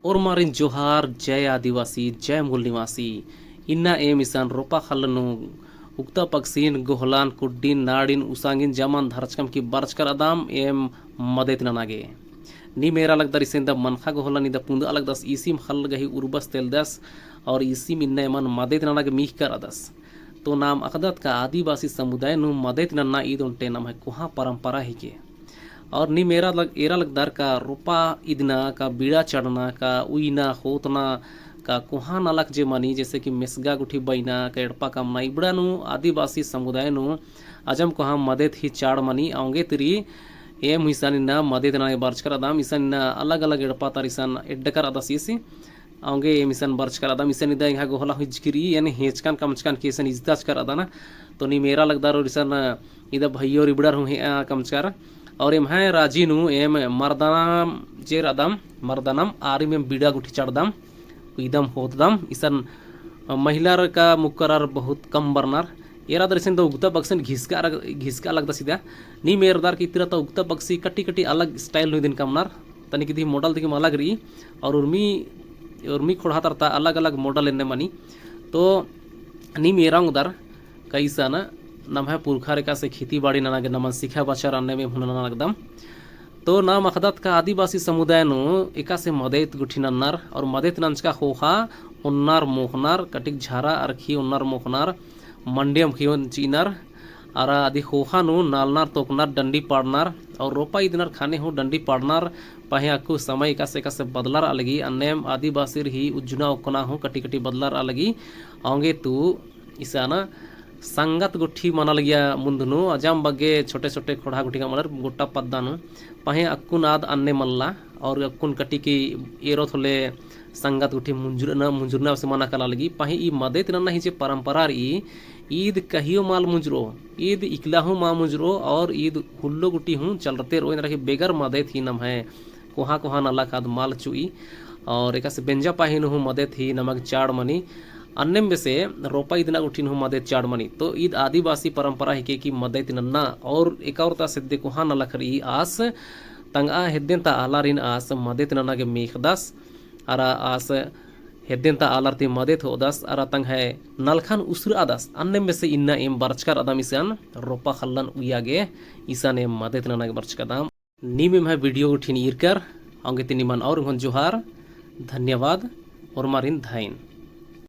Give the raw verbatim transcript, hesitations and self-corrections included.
ओर्मारिन जोहार, जय आदिवासी, जय मूल निवासी। इन्ना एम इसन रोपा ख़ल्ल नू उक्ता पक्सिन, गोहलान, कुड्डिन, नाड़िन, उसांगिन, जमन धरचकम की बरचकर अदम एम मदेत नना गे। नीम एरा लगदर इसन द मनखा गोहलान इदा पुंदा लगदस, इसिम ख़ल्ल गही उर्बस तेलदस और इसिम इन्ना एमन मदेत नना गे मीख़कर अदस। तो नाम अख़दत का आदिवासी समुदाय नू मदेत नन्ना ईद ओन्टे नम्है कोहाँ परंपरा हिके। और नीम एरा लग-, एरा लगदर का रोपा इदना का बीड़ा चढ़ना का उइना ख़ोतना का कोहाँ नलख जे मनी, जैसे कि मेसगा गुट्ठी बइना का एड़पा कमना, इबड़ा नू आदिवासी समुदाय नू अजम कोहाँ मदेत ही चाड़ मनी। औंगे तिरी एम हूँ इसन इन्ना मदेत नना गे बरचकर अदम, इसन इन्ना अलग-अलग एड़पा तर इसन एड्डकर अदस ईस। औंगे एम इसन बरचकर अदम, इसन इदा एंग्है गोहला हूँ इजकी रई, यानी हेंचकन कमचकन की इसन इजताचकर अदन। तो नीम एरा लगदर और इसन इदा भइयो रिबड़र हूँ हेंआ कमचकर। और एम्है राजी नू एम मर्दनम जे रअदम, मर्दनम आरिम एम बीड़ा गुट्ठी चढ़दम, उइदम ख़ोतदम, इसन महिलार का मुक्करर बहुत कम बरनर। एरा दर इसन द उगता पक्सिन घिसका रग-, घिसका लगदस इदा। नीम एरदर की इतरा ता उगता पक्सी कटी कटी अलग style नू इदिन कमनर। तनिक इदी model दिगम अलग रई। और उर्मी, उर्मी ख़ोंड़हा तरता अलग अलग model एन्ने मनी। तो नीम एरा ओंगदर का इसन नम्है पुरखर एकासे खेती बाड़ी नना गे नमन सिखा बचर अन्नेम एम हूँ नना लगदम। तो नाम अख़दत का आदिवासी समुदाय नू एकासे मदेत गुट्ठी नन्नर और मदेत नंजका ख़ोख़ा ओन्नर मोख़नर, कटिक झरा अरखी ओन्नर मोख़नर, मंडियम खियोन चिअनर, अरा अदी ख़ोख़ा नू नालनर तोकनर, डंडी पाड़नर और रोपा इदनर ख़ने हूँ डंडी पाड़नर। पहें अक्कु समय एकासे एकासे बदलरआ लगी, अन्नेम आदिवासीर ही उज्जना ओक्कना हूँ कटी कटी बदलरआ लगी। औंगे तू इसन संगत गुट्ठी मना लगिया मुन्ध नू, अजम बग्गे छोटे छोटे ख़ोंड़हा गुट्ठी का मनर गोट्टा पद्दा नू। पहें अक्कुन आद अन्ने मल्ला, और अक्कुन कटी की एरोत होले संगत गुट्ठी मुंजुरना, मुंजुरना से मना कला लगी। पहें ई मदेत नन्ना ही जे परंपरा रई, ईद कहियो मल मुंजरो, ईद इकला हूँ मल मुंजरो, और ईद हुल्लो गुट्ठी हूँ चलरते रओ, एन्देर की बेगर मदेत ही नम्है कोहाँ कोहाँ नलख आद मल चुई। और एकासे बेंजा पाही नू हूँ मदेत ही नमा गे चाड़ मनी। अन्नेम बेसे रोपा इदना गुट्ठिन हूँ मदेत चाड़ मनी। तो ईद आदिवासी परंपरा हिके कि मदेत नन्ना और एका ओर ता सेद्दे कोहाँ नलख रई आस तंगआ हेद्देन ता आलारिन आस मदेत नन्ना गे मीख़दस। अरा आस हेद्देन ता आलर ती मदेत होअदस, अरा तंग्है नलखन उसरआदस। अन्नेम बेसे इन्ना एम बरचकर अदम इसन रोपा ख़ल्लन उइया गे इसन एम मदेत नन्ना गे बरचकदम। नीम एम्है video गुट्ठिन ईरकर, औंगे ती निमन और एंग्हन जोहार, धन्यवाद, ओर्मारिन धइन।